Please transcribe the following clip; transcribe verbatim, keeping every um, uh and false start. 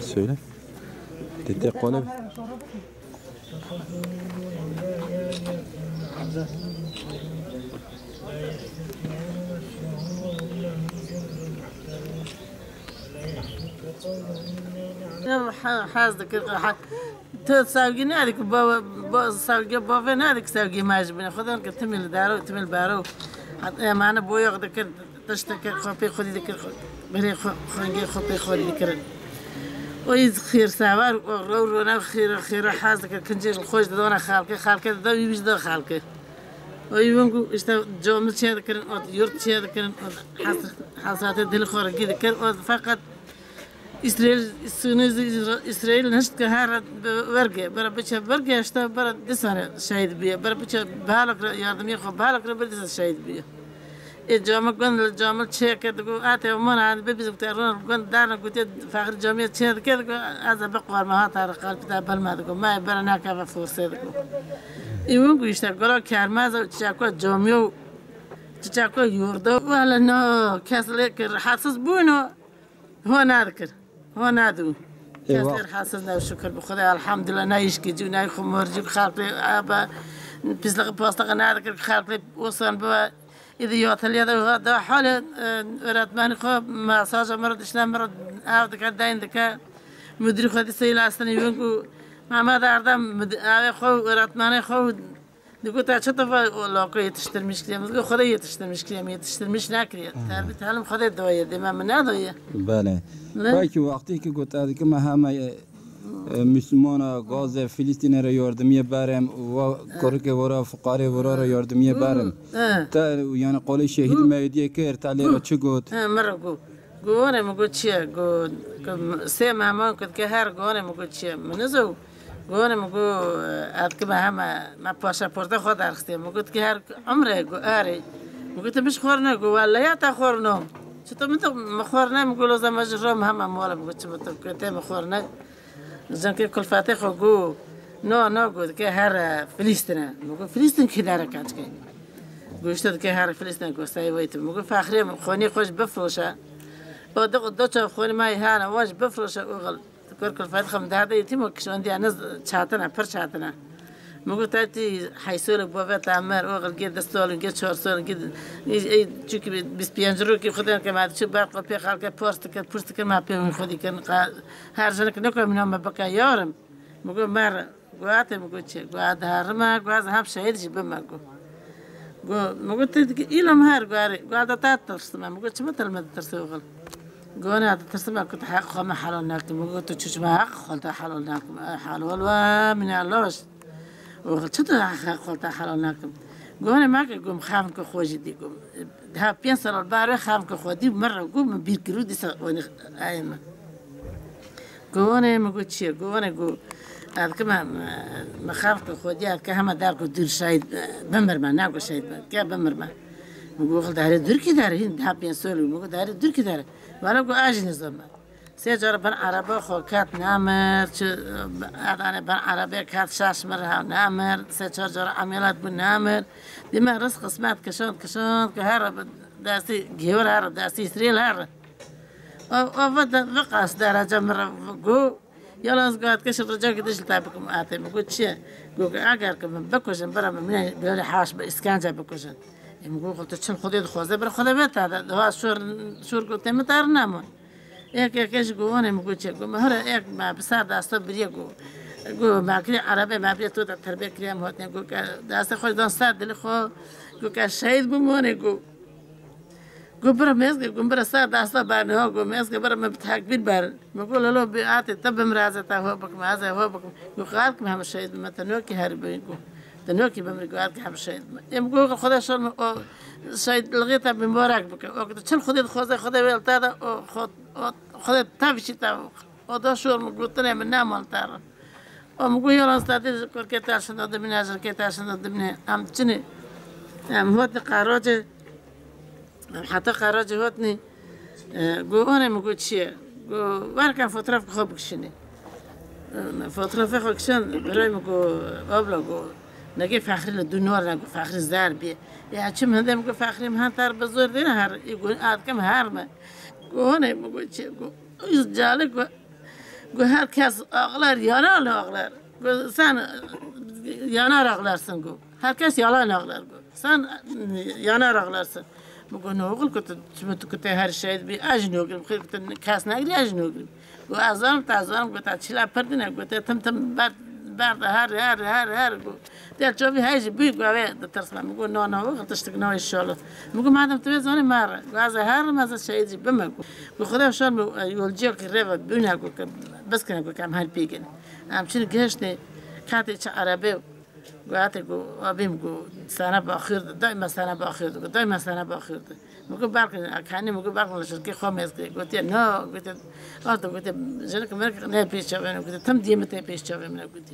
Söyle. Tete konu. Hez dikir, ha, tu sevgî nedikir, ba, ba, sevgî bavê nedikir, sevgî me ji binê. Xwedên ke timî li daro, timî li baro. Hat, e, mane boyox dikir, tişt dikir, xwe pê xwedî dikir, xwe, birê xwe, xwengê xwe pê xwedî dikirin. O yî xêrsever, o rew rone xêr, xêr hez dikir, kincê li xwe ji didona xelkê, xelkê dida wî wî ji da xelkê. O yî win ku işte camî çê dikirin, o yurt çê dikirin, o has-, hasratê dilê xwe rigî dikir, o feqet Îsraîl, Sîyonîzm, Îsra-, Îsraîl nişt ke her re bi werge, bera biçe werge, işte bera dîsa re şehîd bûye, bera biçe bahalok re yardimiyê xwe, bahalok re bir dîsa şehîd bûye. Ê camî gund li camî çê ke digo, ate mona, bibîzim te rûn gund darne gotiye, Fexrî camî çê dike digo, ez ê biqwarme ha tare qalpî te belme digo, me bera nakeve forsê digo. Ê win ku işte gula kermez û çiçeko camî û çiçeko yurda, wele no, kes lê ke rahatsiz bûno. Ho nadikir. Ho nadû. Kes Eyvah. Lê rahatsiz ne, şükür bi Xwedê, elhamdülillah, ne îşkî cû, ne xumor cû, xelk lê aba, pisliqi pastiqi nadikir, xelk lê osan bibe. Îdî ya teliye de, de halê, e, öğretmenî xwe, mesaja min re dişine min re ev dike, deyn dike. Müdürî xwe dî seyî lastini yûn ku Mehmet Erdem, müdü-, avê xwe, öğretmenê xwe, Digot, "Te çi diva o lako yetiştirmiş kiriye?" Min digot, "Xwedê yetiştirmiş kiriye, min yetiştirmiş nekiriye. Terbît helim Xwedê daye, dê me min nedaye." Belê. Ne? Belkî wextê ki got, "Ez dikime heme, e, e, Müslümana, Gaze, Filistînê re yardimiyê berim, wa kurikê wara, fuqarê wara re yardimiyê berim." He. Te, yani, qolê şehîd Hu. Mehdiye kir, te lê re çi got? He, min re got. Got, "Were," min got, "Çi ye?" Got, "Sê mehman ku dike her," got, "Were," min got, "Çi ye?" Min nizo. Got, "Were," min got, "Ez dikime heme, me pasaporta xwe derxistiye." Min got, "Dike her umre?" Got, "Erê." Min got, "Tu min ji xwe re ne?" Got, "Wele ya te xwe re no." Çito min tu min xwe re ne? Min got, "Loza me ji ro me heme mala." Min got, "Çi min tu kete min xwe re ne?" Jinkê kulfetê xwe got, "No, no," got, "Dike her, e, Filîstine." Min got, "Filîstin kî dere keçikê?" Got, "Îşte dike her Filîstine." Got, "Sey wey tu." Min got, "Fexrê min xonî xwe ji bifroşe." O di, di çav xonî me hene, wa ji bifroşe oxil. Kur kulfet xwe min derde yetîm û kişandiye ne çatine, pir çatine. Min got, "Te tî heysolek bo ve te mir, oxil gê du sal, gê çar sal, gê, ê, ê, çunkî bîst pênc rokî xwe dên ke me diçû ber qopê xelke pars dikir, pûrs dikir, me pê wî xwedî kirin, qa-, her jinik niko min me bike yarim." Min got, "Mer." Got, "Ate," min got, "Çi?" Got, "Ez diherime," got, "Ez hem şehîd jî bime," got. Got, min got, "Tu dikî îlam her," got, "Erê." Got, "Ez de te tirsime." Min got, "Çima te li me ditirse oxil?" Got, "Ne, ez ditirsime ku tu heq xwe me helal nekim." Min got, "Tu çû çima heq xwe te helal nekim? E, helal we min e laş." Oxil, çi tu heq xwe te helal nekim? Got, "Ne, me ke," got, "xevn ku xwe jî dî," got. Daha pênc sal ber wê xevn ku xwe dî, min re got, min bîr kir û dîsa wanî ayê min. Got, "Were," min got, "Çi ye?" Got, "Were," got, "Ez dikime, me, me xev ke xwedî, ez dike heme der ku dûr şehîd, e, bimirme, ne ku şehîd be, ke bimirme." Min got, "Xil derê dûr kî derê, hîn daha pênc sol." Min got, "Derê dûr kî derê?" Wele got, "Ez jî nizanme." Sê cara bin erebe xwe ket nemir, çi, e, ez anê bin erebe ket şaş mir ha nemir, sê çar cara emeliyat bû nemir. Dîme rizq qismet kişand, kişand, ku her destî gêwir her, destî Îsraîl her. O, o ve de, ve qas derece min re got, "Yalnız got ke şifre cakî dişli te bikim." Ate min got, "Çi ye?" Got, "Eger ke min bikujin, bira min, min, bira haş bi îskence bikujin." Ê min got, "Xwe tu çil Xwedê dixwaze, bira Xwedê bê te de. Diha şor, şor gotê min te re nemon." Êk, êk, êk ji got, "Were," min got, "Çi ye?" Got, "Me hore êk me bi ser dasta biriye," got. Got, "Me kirî erebê me biriye to de terbê kiriye em hotine." Got, "Ke destê xwe dan ser dilê xwe." Got, "Ke şehîd bûm," were got. Got, "Bira mêzge," got, "Bira ser dasta berne ha," got, "Mêzge bira me bi tekbîr berin." Min got, "Lolo bi atê te bimre ez ê te ho bikim, ez ê ho bikim." Got, "Qal kim hemû şehîd bime, te nokî herî bî," got. "Te nokî bimrî," got, "Ez kim hemû şehîd bime." Ê min got, "Xuda şol min o şehîdlixê te bi mubarak bike. O ki tu çil Xwedê dixwaze, Xwedê wê li te de, o xwe, o Xwedê tev jî te, o da şor min gotinê min neman te re." O min got, "Yalan statî ji kurkê te şinda dimine, jinkê te şinda dimine. Em çinê, em hotine qeracê." Em heta qeracê hotnî, e, got, "Were," min got, "Çi ye?" Got, "Werke fotoğraf xwe bikişînê." E, fotoğrafê xwe kişand, birayê min got, "Abla," got, Negê Fexrî li dû nor ne, got Fexrî zer bî. Ya çi min hinde, min got Fexrî min her ter bi zor dêne her, ê got a dikim her me. Got hone, min got çi, got îz calik, got, got her kes ağlar, yalan ağlar. Got sen yanar ağlarsın, got. Her kes yalan ağlar, got. Sen yanar ağlarsın. Min got ne oxil, got tu, tu, tu, tu her şey bî, ez jî nogrim. Xêr, got kes negirî, ez jî nogrim. Got ez zanim, te zanim, got te çila pir dine, got te tim tim ber, ber de her, her, her, her, got. Del çavî hey jî bû, got ve ditirsme. Min got na, na, got tiştik na inşallah. Min got madem tu vê zanî, me re. Got ez herim, ez şehîd jî bime, got. Got Xuda şer min, e, yolciyek rêve bûne, got ke biskine, got ke em her pêgin. Em çin gihiştê, katê çi erebe, got hate, got abim, got sana baxir de, daima sana baxir de, got daima sana baxir de. Min got berkin, kanî min got berkin, şirkê xwe mêz kir. Gotiye na, gotiye, arta gotiye, jinik mirk ne pêş çavê min, gotiye tim diyê min tê pêş çavê min, gotiye.